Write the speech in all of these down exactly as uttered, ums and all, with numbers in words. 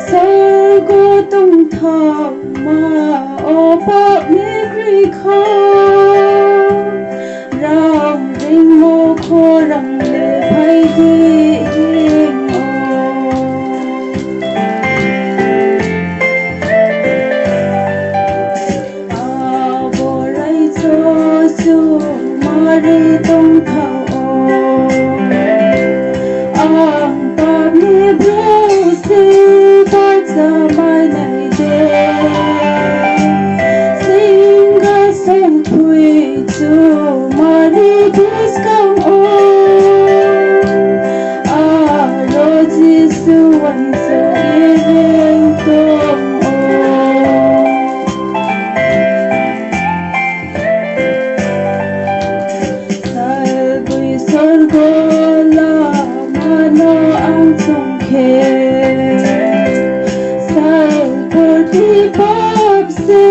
Sorgo tongthaoma o pap ni kroi kha, rang ringmo khorang le phai di hing o. Abo raijo chumari tongthao o, ang pap ni brouh se bahcha mai nai de. Singhason thoi chumari buskang o, aro Jisu uaingsouh ye reing tong o. Salboi sorgo lama no ang choung khe, sal purthimbi pap se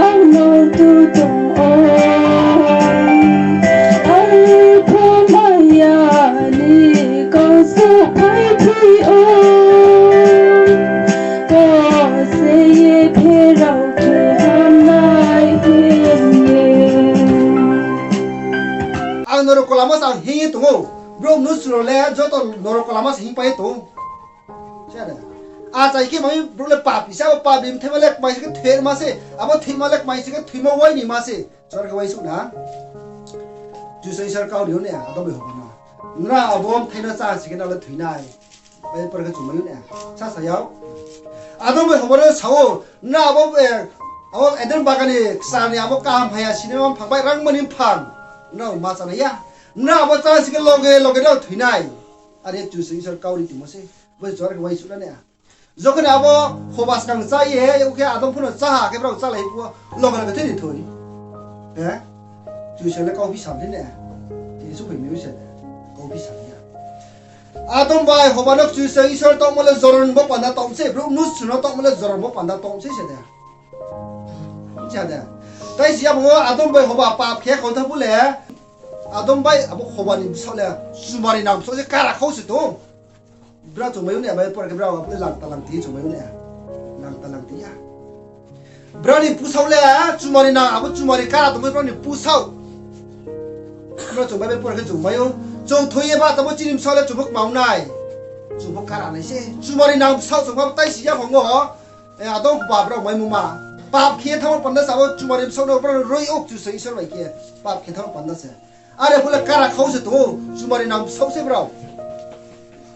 ang no tu tong o. Arphuh maya ni kau souhphai thoi o, kose ye pherao khe hamnai hing ye. Ang norok kolama se ang hing ye tong ou. Brouh mnusu rao le joto norok kolama se hingpai ye tong ou. Achai khe mai brouh le papi se, abo papi mthaima le kmai se khe thoima se, abo thoima le kmai se khe thoima wai ni ma se. Char khe uaingsouh na. Kchusoyang Isor kau ri ou ne, Adam bai Hoba no. Nrao abo mthai no chá si khe nrao le thoi nai. Bai por khe chung mai ou ne. Sa sa yag. Adam bai Hoba no sa ou, nrao abo, abo Eden bagan ni kchar ni abo kaham hamya sinaima mphang bai rangma ni mphang nrao ma chá nai ya. Nrao abo chá si khe loge loge nrao thoi nai. Are Kchusoyang Isor kau ri tongmo se. Bo se char khe uaingsouh na ne. Jokhon abo Hoba skang chá ye, abo khe Adam pho no chá ha khe brao chálai phuh wo, loge loge thoi ni thoi. Kchusoyang le kauphi sam ni ne. Tini souhphai mi se, kauphi sam ya. Adam bai Hoba no Kchusoyang Isor tongmo le jorom bo panda tong se, brouh mnusu no tongmo le jorom bo panda tong se se de. Cha de. Tai si abo Adam bai Hoba pap khe khau tha phuh le, Adam bai abo Hoba ni bsaoh le chumari nang bsaoh se kara khau se tong. Brao chung mai ou ne, bai por khe brao abo le langta langti chung mai ou ne. Langta langti ya. Brao ni bsaoh le chumari nang, abo chumari kara tongmo brao ni bsaoh. Brao chung bai bai por khe chung mai ou. Chung thoi ye bahchamo chini bsaoh le chung pho kmang nai. Chung pho kara nai se. Chumari nang bsaoh chung pho tai si ya phang ou. Adam Hoba brao maimo ma. Pap khe thanngmo panda se abo chumari bsaoh no brao roi ou Kchusoyang Isor bai khe. Pap khe thanngmo panda se. Are phuh le kara khau se tong ou, chumari nang bsaoh se brao.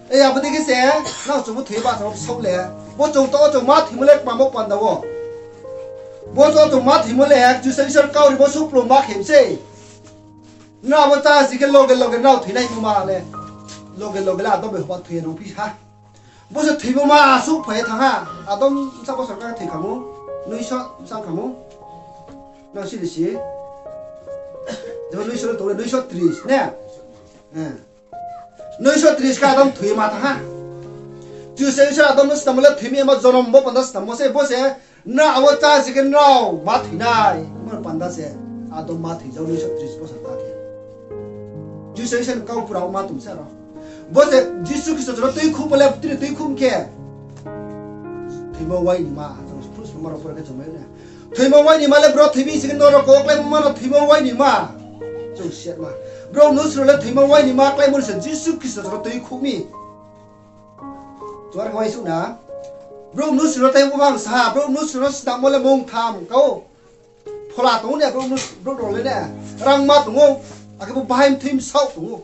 Abo dei khe se, nang chung bo thoi ye bahchamo bsaoh le. Bo chung to chung ma thoimo le kmamo panda wo. Bo to chung ma thoimo le, Kchusoyang Isor kau ri bo suhplung ma khe mi se. Nrao abo chá si khe loge loge nrao thoi nai ma le. Loge loge le Adam bai Hoba thoi ye rungphi ha. Bo se thoimo ma asuh phai ye thanng ha. Adam bsa bosor kha thoi khamo. Noiso bsa khamo. Nrao si di si. Jebo noiso le tong le noiso tris ne. Noiso tris khe Adam thoi ye ma thanng ha. Kchusoyang Isor Adam no snammo le thoi mi, abo jorom bo panda snammo se, bo se, nrao abo chá si khe nrao ma thoi nai. Abo panda se, Adam ma thoi jao noiso tris bosor ta khe. Kchusoyang Isor ni kau pura ma tong se aro. Bo se Jisu Khristo chung no tuikhouhmo le, tini tuikhouh khe. Thoimo wai ni ma, chung phruh sma rao por khe chung mai ou na. Thoimo wai ni ma le bro thoi mi si khe norok wo kláimo ma no thoimo wai ni ma. Chung si ma. Brouh mnusu rao le thoimo wai ni ma kláimo ni se Jisu Khristo chung no tuikhouh mi. Chung are khe uaingsouh na. Brouh mnusu rao tei bo bang sa ha, brouh mnusu rao no snammo le mungtham kau. Phola tong ou ne, brouh mnusu, brouh rao le ne. Rangma tong ou, akhe bo bahai mthoi bsaoh tong ou.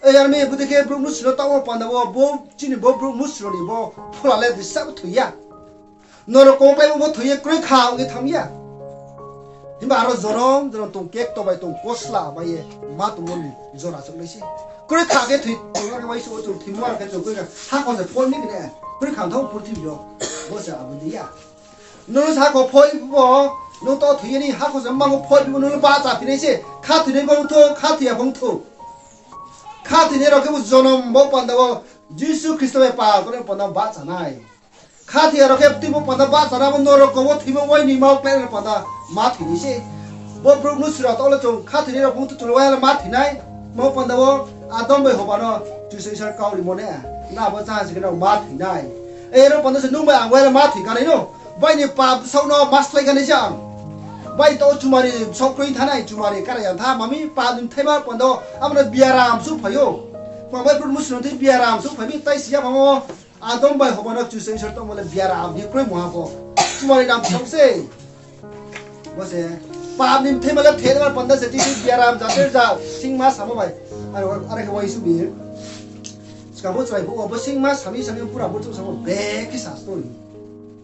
Are mi bo dei khe brouh mnusu rao taoh wo panda wo, bo chini bo brouh mnusu rao ni bo phola le disa bo thoi ya. Norok kong kláimo bo thoi ye kroi kha ong ye thanng ya. Himba aro jorom jorom tong, kekto bai tong, kosla bai ye ma tongmo ni jora chouh nai se. Kroi kha khe thoi, tong are uaingsouh wo chung thoimo are khe chung kroi kha, hakhor se phoi ni khe ne, kroi kha thanng purthimbi yo, bo se abo dei ya. Nung no se hakhor phoi bo, nung to thoi ye ni hakhor se mango phoi bo, nung no bahchaphi nai se, khathoinai bo ong thou, khathoi ya bo ong thou. Khathoinai rao khe bo jonom bo panda wo, Jisu Khristo bai pal tongnai panda bahcha nai. Khathoi ya rao khe tui bo panda bahcha nai, bo norok wo thoimo wai ni ma wo klái nai panda ma thoi nai se. Bo brouh mnusu rao taoh le chung khathoinai rao bo ong thou, chung le wai ha le ma thoi nai. Bo panda wo, Adam bai Hoba no Kchusoyang Isor kau rimo ne, nang bo chá si khe nang ma thoi nai. Aro panda se nung bai ang uaile ma thoi kanai no. Bai ni pap bsaoh no ma slái kanai se ang. Bai to chumari bsaoh kroi thanai, chumari kara ya tha, mami pap ni bthaima panda abo no biaram souhphai ou. Kmang bai brouh Mnusu no thing biaram souhphai mi, tai si ya mamo. Adam bai Hoba no Kchusoyang Isor tongmo le biaram hing kroi mungha pho. Chumari nang bsaoh se. Bo se pap ni bthaima le thehma panda se titi biaram ja ter ja singma samo bai. Are khe uaingsouh mi. Skang bo chrai phuh wo bo singma sami sami pura bo chouh samo bekhe sa story.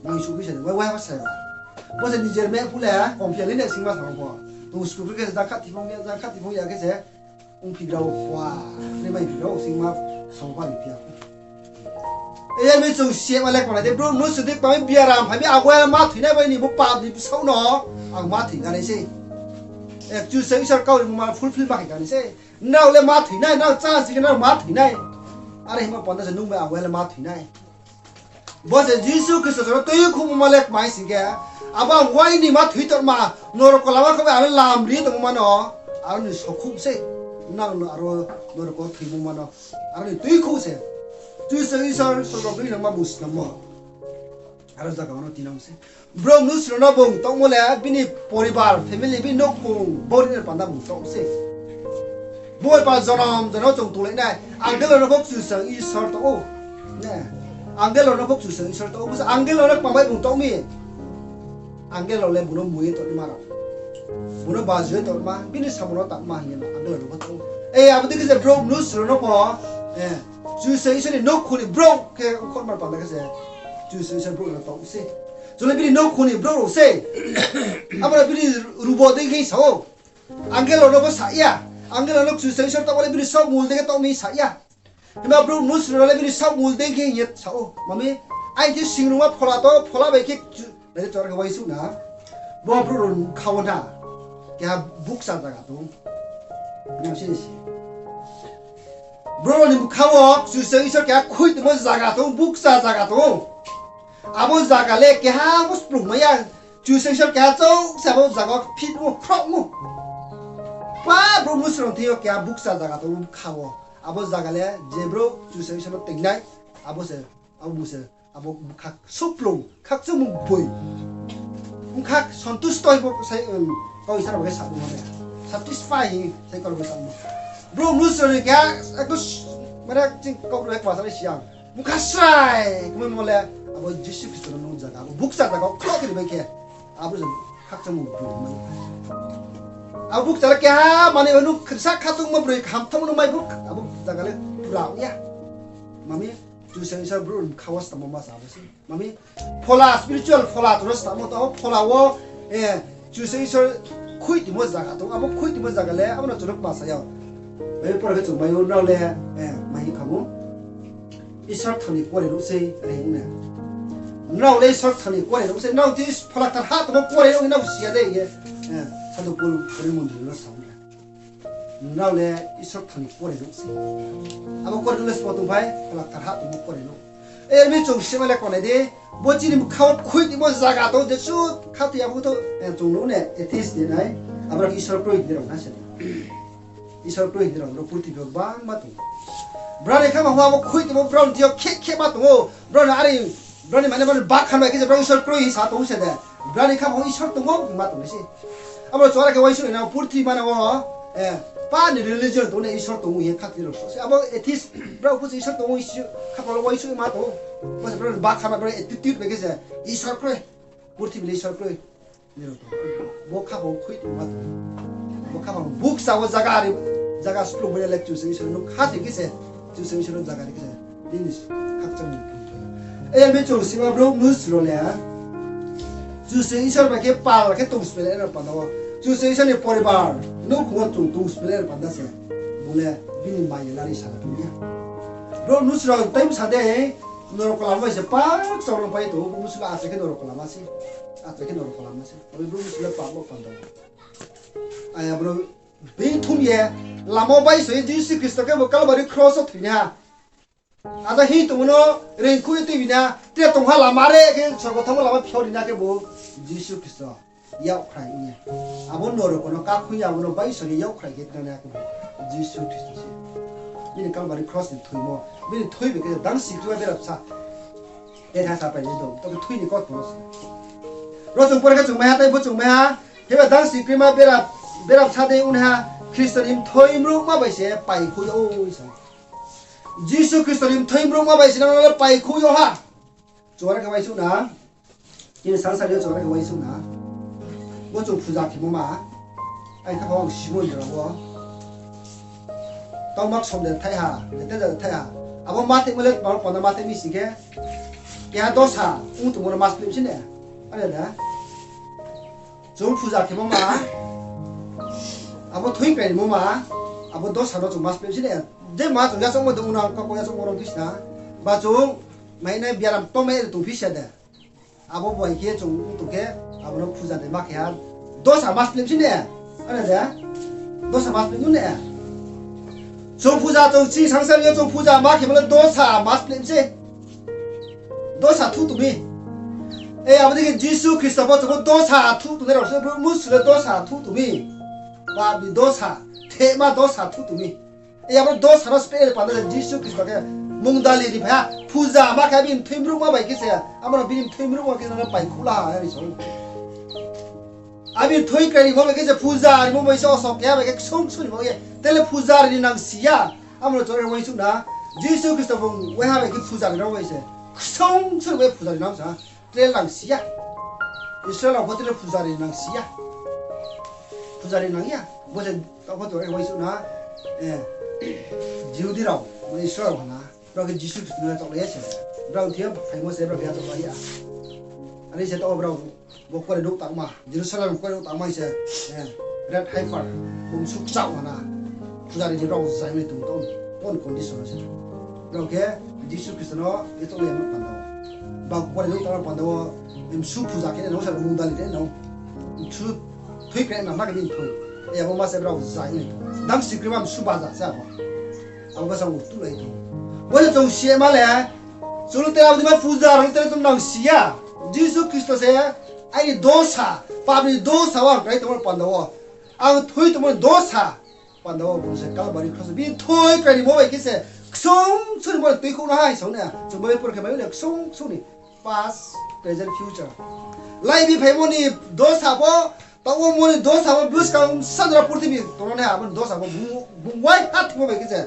Uaingsouh mi sa, wai wai sa. Bo se nijer meh phuh le komphia li ne singma samo pho. Tong school khe se ja kha tiphung ya, ja kha tiphung ya khe se. Ongphi grao pha, ni mai phi grao, singma samo pha ni phi ya. Yar mi chung siya ma le kmai de, brouh Mnusu de kmai biaram phai mi, abo ma thoi nai bai ni bo pap ni bsaoh no, ang ma thoi kanai se. Kchusoyang Isor kau rimo ma fulfill ma khe kanai se. Nrao le ma thoi nai, nrao chance khe nrao ma thoi nai. Are hima panda se nung bai ang uaile ma thoi nai. Bo se Jisu Khristo no tuikhouhmo ma le kmai sing khe, abo ang uaini ma thoi tongma, norok lama khe ang lam ri tongmo ma no, aro ni sokhouh se, nang no aro norok thoimo ma no, aro ni tuikhouh se. Kchusoyang Isor sorgo bini nangma bung snammo. Aro jaga no tinang se. Brouh Mnusu no bung tongmo le bini poribar, family, bini nouhkhong, bori ni panda bung tong se. Bo bai pa jonom jonom chung tonglainai. Angel rao no pho Kchusoyang Isor tong ou. Angel rao no pho Kchusoyang Isor tong ou. Bo se angel rao no kmang bai bung tong mi. Angel rao le bung no mui ye tongma rao. Bung no baji ye tongma, bini samung no tangma hing ye angel rao no pho tong ou. Abo dei khe se brouh Mnusu rao no pho, Kchusoyang Isor ni nouhkhong ni brouh khe ongkhorma panda khe se Kchusoyang Isor brouh no tong se. Chung le bini nouhkhong ni brouh rao se. Abo no bini rubo dei khe sa ou. Angel rao no bo sa ya. Angel rao no Kchusoyang Isor tongmo le bini saohmul dei khe tong mi sa ya. Himba brouh Mnusu rao le bini saohmul dei khe hing ye sa ou. Mami, aini thing singrungma phola tong, phola bai khe nai de chora khe uaingsouh na. Bo brouh rao ni bkha wo na, keha bukcha zaga tong ou. Brouh rao ni bkha wo Kchusoyang Isor keha khuitongmo zaga tong ou, bukcha zaga tong ou. Abo zaga le keha bo splung mai ya. Kchusoyang Isor keha chouh se abo zaga wo phit ou, khroh ou. Pa brouh Mnusu rao ni thing yo keha bukcha zaga tong ou bkha wo. Abo zaga le je brouh Kchusoyang Isor no toing nai, abo se, abo bung se, abo bkha suplung, khakchangmung boi. Bkha santusto hing pho sai, kau Isor bai khe sa ou mo le. Satisfy hing sai kau bai sa ou mo. Brouh Mnusu rao ni keha, ekdom, mane ching kau bai kma sa le siang. Bkha srai, kmai mo le, abo Jisu Khristo no nung zaga, abo bukcha zaga wo khroh khe ri bai khe. Abo se khakchangmung boi mai. Abo bukcha le keha, mane nung sa khatungma broi, hamthaohmo no mai buk, abo zaga le pura ong ya. Mami, Kchusoyang Isor brouh ni bkha wo stamo ma sa abo se. Mami, phola, spiritual phola chung no stamo tong ou, phola wo, Kchusoyang Isor khuitongmo zaga tong ou, abo khuitongmo zaga le abo no chung no kma sa ya. Bai pore khe chung mai ou, nrao le, mai hing kha ou. Isor thani kuarenouh sei, are hing ne. Nrao le Isor thani kuarenouh sei, nrao ti phola kthar ha tongmo kuarenouh hing nrao si ya de hing ye. Sadhu Paul Korinth mondoli no sa ou na. Nrao le Isor thani kuarenouh sei. Abo kuarenouh le sbo tongphai, phola kthar ha tongmo kuarenouh. Aro mi chung sima le konai di, bo chini bkha wo khuitongmo zaga tong ou, jesuh khathoi ya bo to, chung nuh ne, atheist de nai, abo rao khe Isor kroi hing ye rao na se. Isor kroi hing ye rao, ro purthimbi yo gbangma tong ou. Brao ni khaphang wo abo khuitongmo brao ni thing yo khe khe ma tong ou. Brao ni are, brao ni mane brao ni bakhan bai khe je brao Isor kroi hing sa tong ou se de. Brao ni khaphang wo Isor tong ou hing ma tong nai se. Abo chung are khe uaingsouh nai na purthimbi mana wo, pa ni religion tong ou ne Isor tong ou hing ye khathoi rao se. Abo atheist, brao pho se Isor tong ou, khaphang wo uaingsouh ma tong ou. Bo se brao ni bakhan bai, brao ni attitude bai khe se Isor kroi. Purthimbi le Isor kroi. Bo khaphang khuitongma tong ou. Bo khaphang bukcha wo zaga ri, zaga splung bai le Kchusoyang Isor no khathoi khe se, Kchusoyang Isor no zaga ri khe se, bini khakchangmung tong ou. Aro mi chung sima brouh Mnusu rao le, Kchusoyang Isor bai khe pal khe tong splai nai rao panda wo, Kchusoyang Isor ni poribar nouhkhong wo chung tong splai nai rao panda se, bung le bini maya lari sa tong ya. Brouh Mnusu rao time sa de, norok lama bai se pal kchang rao pai tong ou, brouh Mnusu le achai khe norok lama se. Achai khe norok lama se. Abo brouh Mnusu le pap wo panda. Aya brouh being thum ye, lama wo bai soi ye Jisu Khristo khe bo Kalbari kros wo thoi nai ha. Ada hing tongmo no reingkhouh ye tuibi na, tre tongha lama re khe sorgo thanngmo lama phiao ri na khe bo Jisu Khristo. Yakkhrai ong ye. Abo norok no kakhui ye abo no bai soi ye yakkhrai khe tna nai ha khe bo Jisu Khristo se. Bini Kalbari kros ni thoimo, bini thoi bai khe dang sikrima bera bsa. Tei tha sa pai ni dong, to khe thoi ni kotma no se. Ro chung pore khe chung mai ha, tei pho chung mai ha. Heba dang sikrima bera, bera bsa dei ong ha, Khristo ni mthoi mruhma bai se paikhouh yag ou sa. Jisu Khristo ni mthoi mruhma bai se nang no le paikhouh yag ha. Chung are khe uaingsouh na. Chini sangsari yo chung are khe uaingsouh na. Bo chung puja khemo ma. Ai kha pho ang simo ni jora wo. Tau mak som de thai ha, de te de thai ha. Abo ma thai mo le tma panda ma thai mi sing khe. Keha dosa, ong tongmo no ma splip si ne. Are da. Chung puja khemo ma. Abo thoi krai mo ma. Abo dosa no chung ma splip si ne. Je ma chung yachaohmo de ong na, kau kau yachaohmo rong phi si na. Ba chung mai nai biaram tongmai tong phi si de. Abo bai khe chung tong khe, abo no puja de ma khe ha. Dosa ma splip si ne. Are de. Dosa ma splip nu ne. Chung puja chung chini sangsari yo chung puja ma khe bo le dosa ma splip se. Dosa thuh tong mi. E, abo dei khe Jisu Khristo pho chung pho dosa thuh tongnai rao se, brouh mnusu le dosa thuh tong mi. Pap ni dosa, thehma dosa thuh tong mi. E, abo dosa no splip panda le Jisu Khristo khe mungdali ni phai ha, puja ma khe bini thoi mruhma bai khe se, abo no bini thoi mruhma khe no paikhouh la ha, are sa ou. Abini thoi krai ni mo bai khe se puja ni mo bai se osok keha bai khe ksung ksung ni mo ye. Tele puja ni nang si ya. Amo no chung uaingsouh na. Jisu Khristo bung waiha bai khe puja ni rao bai se. Ksung ksung bai puja ni nang sa. Tele nang si ya. Israel rao pho tele puja ni nang si ya. Puja ni nang ya. Bo se tao pho chung uaingsouh na. Jihudi rao, Israel rao ha na. Brao khe Jisu Khristo no yachaoh lai ya se. Brao thing yo phaimo se brao khe yachaoh lai ya. Are se tao brao bo kuarenouh tangma, Jerusalem kuarenouh tangma se, red heifer, bung msu kchaoh ha na. Pujari ni brao zai mai tong tong, ton condition se. Brao khe Jisu Khristo no yachaoh lai ya panda wo. Ba kuarenouh tangma panda wo, msu puja khe nang sa mungdali de nang. Msu thoi khe nang na khe bini thoi. Abo ma se brao zai mai tong. Dang sikrima msu baja se abo. Abo bsa ong tulai tong. Bo se chung si ma le, chung le tei abo dei ma puja rao le tei chung nang si ya. Jisu Khristo se aini dosa, pap ni dosa wo ang krai tongmo panda wo. Ang thoi tongmo dosa panda wo bung se Kalbari kros wo bini thoi krai ni mo bai khe se ksung ksung ni mo tuikhouh no hai sa ou na. Chung bai por khe mai le ksung ksung ni past, present, future. Lai bi phaimo ni dosa pho, taoh wo mo ni dosa pho, buskang sadra purthimbi tongna nai abo ni dosa pho, bung, bung waiha thimo bai khe se,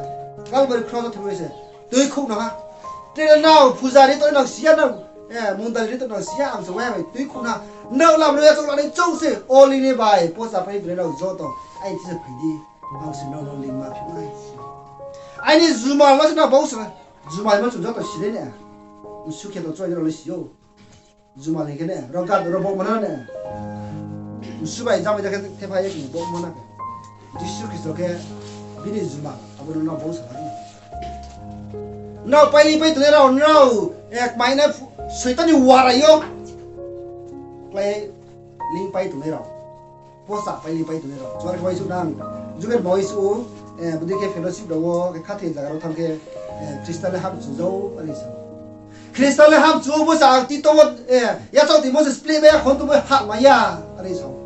Kalbari kros wo thimo bai se, tuikhouh no ha. Tele nrao puja ri tong nang si ya nang, mungdali ri tong nang si ya, ang se waiha bai tuikhouh na. Nrao lam no yachaoh lanai chouh se, o lini bai, posa pai bre nrao joto, aini thing se phai di, ang se nrao no lingma phi nai. Aini jumal no se nrao bau se, jumal no chung joto si nai ne. Msu khe to choi nrao le si ou. Jumal hing khe ne, rao gad rao bo mana ne. Msu bai jamai ja khe thepha ye khe bo mana khe. Jisu Khristo khe bini jumal, abo no nrao bau sa ha. Nrao paili pai tongnai rao, nrao, kmai na Soitan ni warai yo klái ling pai tongnai rao. Posa paili pai tongnai rao. Chung are khe uaingsouh nang. Jugen ma uaingsouh ou, bodei khe fellowship rao wo, khe khathoi zaga rao thanng khe, Khristan le hamchu ja ou, are sa ou. Khristan le hamchu ou, bo se ang tito wo, yachaoh timo se spleh bai ya, khon tongmo hahmai ya, are sa ou.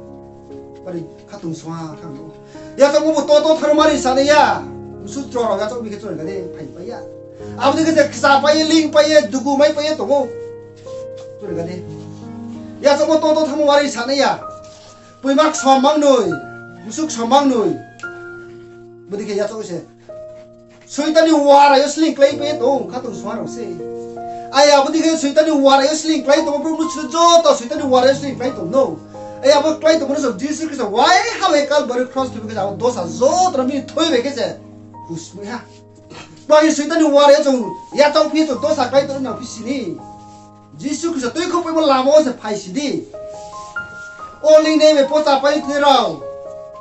Are khatungsung ha khe ang no. Yachaohmo bo to to thanng mari sanai ya. Msu chro rao yachaoh mi khe chonai kha de phaipai ya. Abo dei khe se kchapai ye, lingpai ye, dugu maipai ye tong ou. Chonai kha de. Yachaohmo to to thanngmo mari sanai ya. Poima ksom mang noi, msu ksom mang noi. Bodei khe yachaoh se. Soitan ni warai yo sleing kláipai ye tong, khatungsung ha rao se. Ai abo dei khe Soitan ni warai yo sleing klái tongmo, brouh mnusu joto Soitan ni warai yo sleing klái tong no. Ai abo klái tongmo no se Jisu Khristo waiha bai Kalbari kros thoi khe abo dosa joto no bini thoi bai khe se husmoi ha. Ba khe Soitan ni warai yo chung yachaoh phi ye chung dosa klái tong nang phi si ni. Jisu Khristo tuikhouhpaimo lama wo se phai si di. O leingnai bai pocha pai tongnai rao,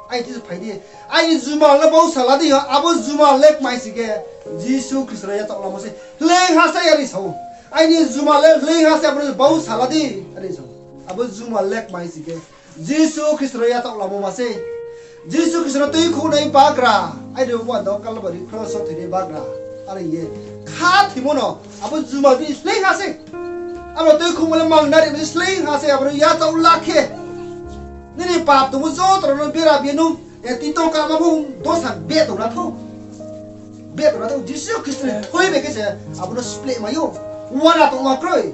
aini thing se phai di. Aini jumal no bau sala di, abo jumal le kmai si khe, Jisu Khristo no yachaoh lamo se. Hleingha se, are sa ou. Aini jumal le hleingha se, abo no bau sala di, are sa ou. Abo jumal le kmai si khe, Jisu Khristo no yachaoh lamo ma se. Jisu Khristo no tuikhouhnai bagra, aini bo anda wo Kalbari kros wo thoinai bagra, are ye khathoimo no, abo jumal bini hleingha se. Abo no tuikhouhmo le mang nari, bini hleingha se, abo no yachaoh la khe. Nini pap tongmo joto rao no bera bi ye nung, tito kama bo dosa be tong na thou. Be tong na tong Jisu Khristo ni thoi bai khe se abo no spleh mai ou. Uana tongma kroi.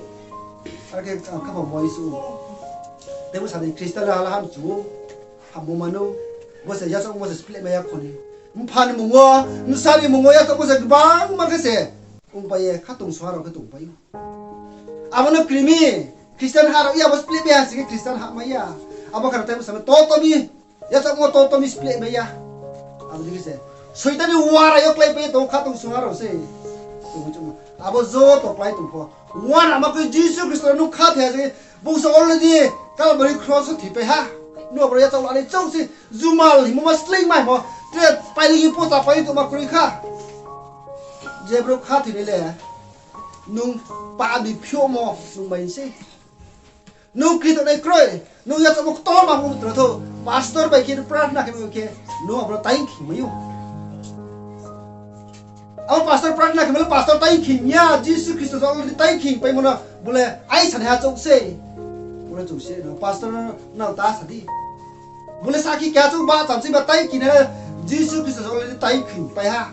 Are khe ang kha ba moi su. Tebo sa di Khristo le hala ham chu. Hammo mano. Bo se yachaohmo se spleh mai ya kho ni. Mpha ni mung wo, bsa ni mung wo yachaohmo se gbangma khe se ongpai ye, khatungsung ha rao khe tongpai ou. Abo no kri mi, Christian ha rao ya bo spleh bai ha sing khe Christian ha mai ya. Abo khe rao tei bsa no toto mi, yachaohmo toto mi spleh mai ya. Abo dei khe se Soitan ni uarai yo kláipai ye tong khatungsung ha rao se. Abo joto klái tong pho. Uana ma khe Jisu Khristo no nung khathoi ha se, bung se already Kalbari kros wo thoipai ha. Nung abo rao yachaoh lanai chouh se, jumal hingmo ma sleing mai mo, tre pailigi pocha pai tongma kroi kha. Je brouh khathoinai le, nung pap ni phiouhmo nung mai sei. Nung kri tongnai kroi, nung yachaohmo ktorma pho tong thou, pastor bai khe prarthana khe mai khe, nung abo no taing khing mai ou. Abo pastor prarthana khe mai le pastor taing khing ya, Jisu Khristo already taing khing paimo no, bung le ai sanaiha chouh sei. Bung le chouh se no, pastor no nang ta sa di. Bung le sakhi keha chouh ba chamsei ba taing khing nai le, Jisu Khristo already taing khing pai ha.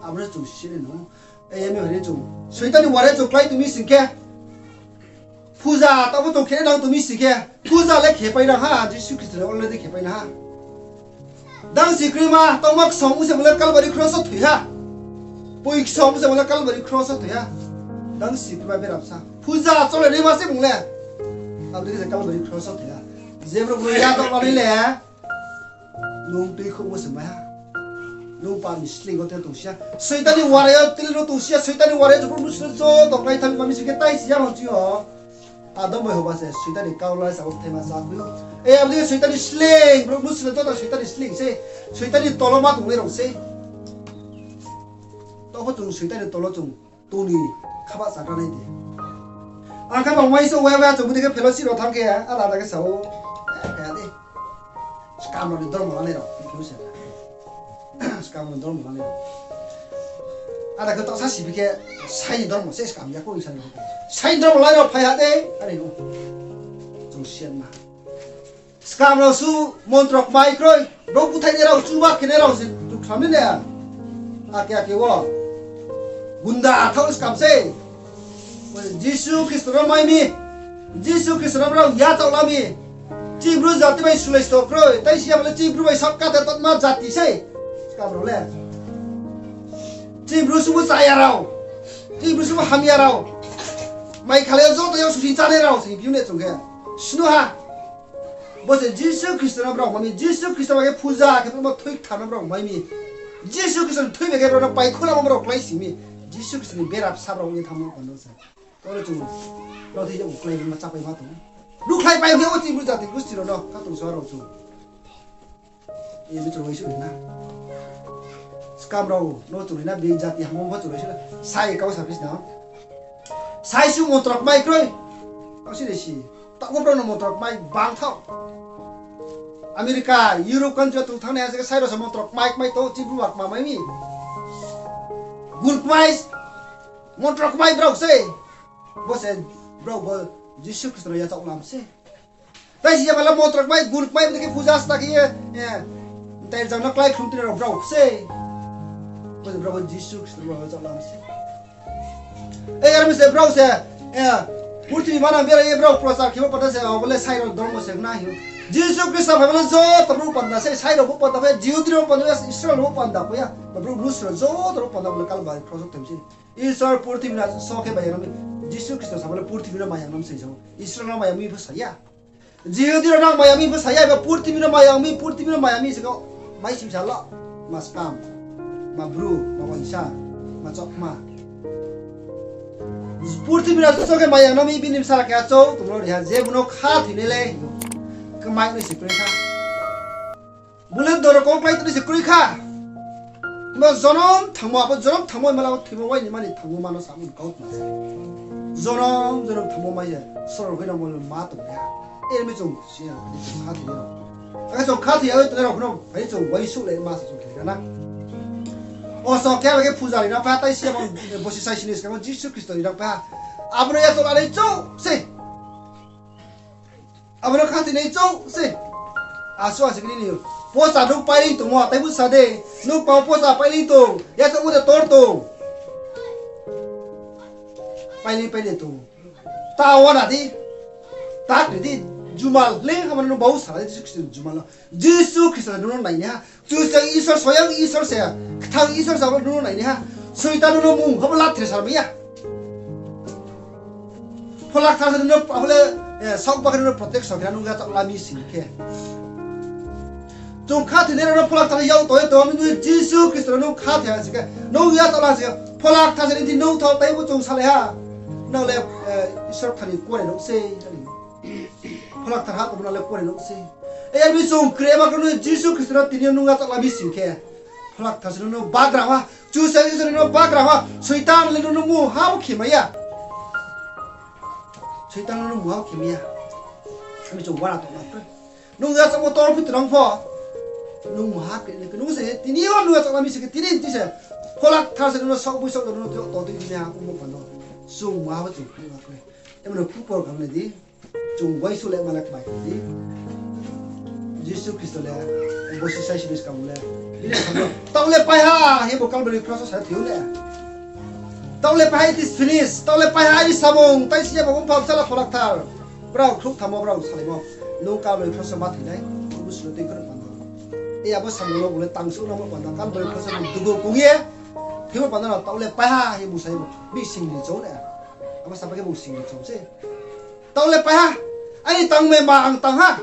Abo no chouh se no. Ei, emi hori chung. Soitan ni uarai chung klái tong mi sing khe. Puja taoh bo chung khe nang tong mi sing khe. Puja le khe pai nang ha, Jisu Khristo le already khe pai nang ha. Dang si kroima, taoh ma ksong ong se bung le Kalbari kros wo thoi ha. Poi ksong ong se bung le Kalbari kros wo thoi ha. Dang si kroima berapsa. Puja chole naima se bung le. Abo dei khe se Kalbari kros wo thoi ha. Je brouh brouh yachaoh lanai le. Nung tuikhouh wo se mai ha. Nung pap ni sleing wo tei tongsi ya. Soitan ni uarai yo tei no tongsi ya. Soitan ni uarai yo joto mnusu joto klái thanng ma mi sing khe tai si ya mang chi yo. Adam bai Hoba se Soitan ni kau lai sa wo bthaima chá khui ou. Ei, abo dei Soitan ni sleing, brouh mnusu joto Soitan ni sleing se. Soitan ni tolo ma tongnai rao se. Taoh pho chung Soitan ni tolo chung tong ni khabah chagra nai di. Ang khe bang uaisa uaiba chung bodei khe fellowship rao thanng khe, ada ada khe sa ou, eh, kaya de. Skam rao ni dormo lanai rao, khe se. Skam rao ni dormo lanai rao. Ada khe taohsa sibi khe, sai ni dormo se skam ya kho, isa ni kho. Sai ni dormo lanai rao phai ha de, are no. Chung siyan ma. Skam rao su montro kmai kroi, brouh búthaih nai rao, chuba khe nai rao se chung khlai mi na. Ake ake wo. Gunda thaoh skam se. Jisu Khristo no mai mi. Jisu Khristo no brao yachaoh la mi. Chibru jati bai sulai sto kroi. Tai si ya bo le chibru bai saoh kate tongma jati se. Skam rao le. Chibru subu chaya rao. Chibru subu hamya rao. Mai khalai yo joto yo susi chánai rao se hing phi ou ne chung khe. Snu ha. Bo se Jisu Khristo no brao mai mi, Jisu Khristo bai khe puja khe brao no thoi kthar no brao mai mi. Jisu Khristo ni thoi bai khe brao no paikhu lamo brao klái si mi. Jisu Khristo ni bera bsa brao ong ye thanngmo panda se. Oro chung, brao thoi yag klái ma chápai ma tong. Bukhlai pai khe o chibru jati gusti rao no, khatungsung ha rao chung. Emi chung uaingsouh ri na. Skam rao no chung ri na, bini jati hammo pho chung uaingsouh na. Sai kau sa phi sna. Sai su montro kmai kroi. Kau si de si. Taoh pho brao no montro kmai bang thaoh. America, Europe country tong thanngnai ha se khe sai rao se montro kmai kmai tong, chibru ba kma mai mi. Gun kmai, montro kmai brao se. Bo se brao bo Jisu Khristo no yachaoh lam se. Tai si ya ba le montro kmai, gun kmai, bo dei khe puja sta khe ye, eh, tai jang no klái khlum tini rao brao se. Bo se brao bo Jisu Khristo brao yachaoh lam se. Ei, ar mi se brao se, eh, purthimbi manang berai ye brao prochar khemo panda se, abo le sai rao dormo se na hing ou. Jisu Khristo phai bo le joto brouh panda se, sai rao bo panda pho ya, Jihudi rao bo panda pho ya, Israel rao bo panda pho ya. Brouh mnusu rao joto rao panda bo le Kalbari kros wo thoi mi se. Isor purthimbi no so khe maya nang mi, Jisu Khristo sa bo le purthimbi no maya nang mi se sa ou. Israel no maya mi pho sa ya. Jihudi rao no maya mi pho sa ya, eba purthimbi no maya mi, purthimbi no maya mi se kau. Mai sim sa lo. Ma skam, ma bru, ma uaingsa, ma chokma. Purthimbi no so khe maya nang mi, bini bsala khe achou tongmo ri ha, je bung no khathoinai le kmai ni se kroi kha. Bung le doro kau klái tini se kroi kha. Bo jonom thangmo, abo jonom thangmo, mala bo thoimo uaini mani thangmo ma no samo ni kautma se. Jonom jonom thangmo mai se, sorgo khe nang bo ma tong ya. Emi chung si ya, chung khathoi ya. Akhe chung khathoi ya, tongnai rao pho no phai chung uaingsouh le ma se chung khe na. O so khe, khe puja ri nang pha, tai si ya bo, bosi sai sini skang Jisu Khristo ri nang pha. Abo no yachaoh lanai chouh se. Abo no khathoinai chouh se. Asuh asuh khe nini Pocha nung pailei tongmo, taibu sa de. Nung pao pocha pailei tong, yachaohmo de tor tong. Pailei, pailei tong. Ta wana di. Ta kri di. Jumal le hama nung bau sa di, Jisu Khristo ni jumal no. Jisu Khristo nung no nainaiha. Kchusoyang Isor, soyang Isor se. Kthang Isor se abo nung no nainaiha. Soitan nung no mung habo lathre sar mai ya. Phola Kthar se nung no abo le, eh, saoh ba khe nung no protection khe nung yachaoh la mi sing khe. Chung khathoinai rao no Phola Kthar yak tong ye tong, ami nung Jisu Khristo no nung khathoi ha sing khe, nung yachaoh la sing khe, Phola Kthar se nini nouhthao taibu chung salai ha. Nang le, eh, Isor kthar ni kuarenouh se, ani. Phola Kthar ha tongmo nang le kuarenouh se. E, ami chung krema khe nung Jisu Khristo no tini yo nung yachaoh la mi sing khe, Phola Kthar se nung no bagra ha, Kchusoyang Isor nung no bagra ha, Soitan le nung no mungha bo khe mai ya. Soitan nung no mungha bo khe mai ya. Ami chung wana tongma kroi. Nung yachaohmo tor phi tong pho, nung mungha khe nung se tini yo nung yachaoh la mi sing khe tini ti se, Phola Kthar se nung no saoh boi saoh nung no to tui di ha, omo panda. Chung mungha bo chung khe ma kroi. Emo no khupor kam le di. Chung uaingsouh le ma le kmai khe di. Jisu Khristo le, bo sisai sini skang le, bini skang no, taoh le pai ha, himba Calvary cross wo sa thoi ou le. Taoh le pai ha, it is finished. Taoh le pai ha, aini samung, tai si ya bo bung pha bsala Phola Kthar. Brao khrouh thamo, brao salaimo. Nung Calvary cross wo ma thoi nai, busu no tui khrouh panda. E abo samung no bung le tangsouh nangmo panda, Calvary cross wo bung dugu kong ye thoimo panda no taoh le pai ha, himba bung sa ye bo, bini sing ni chong le. Abo sa pa khe bung sing ni chong se. Taoh le pai ha, aini tangmai ma ang tang ha.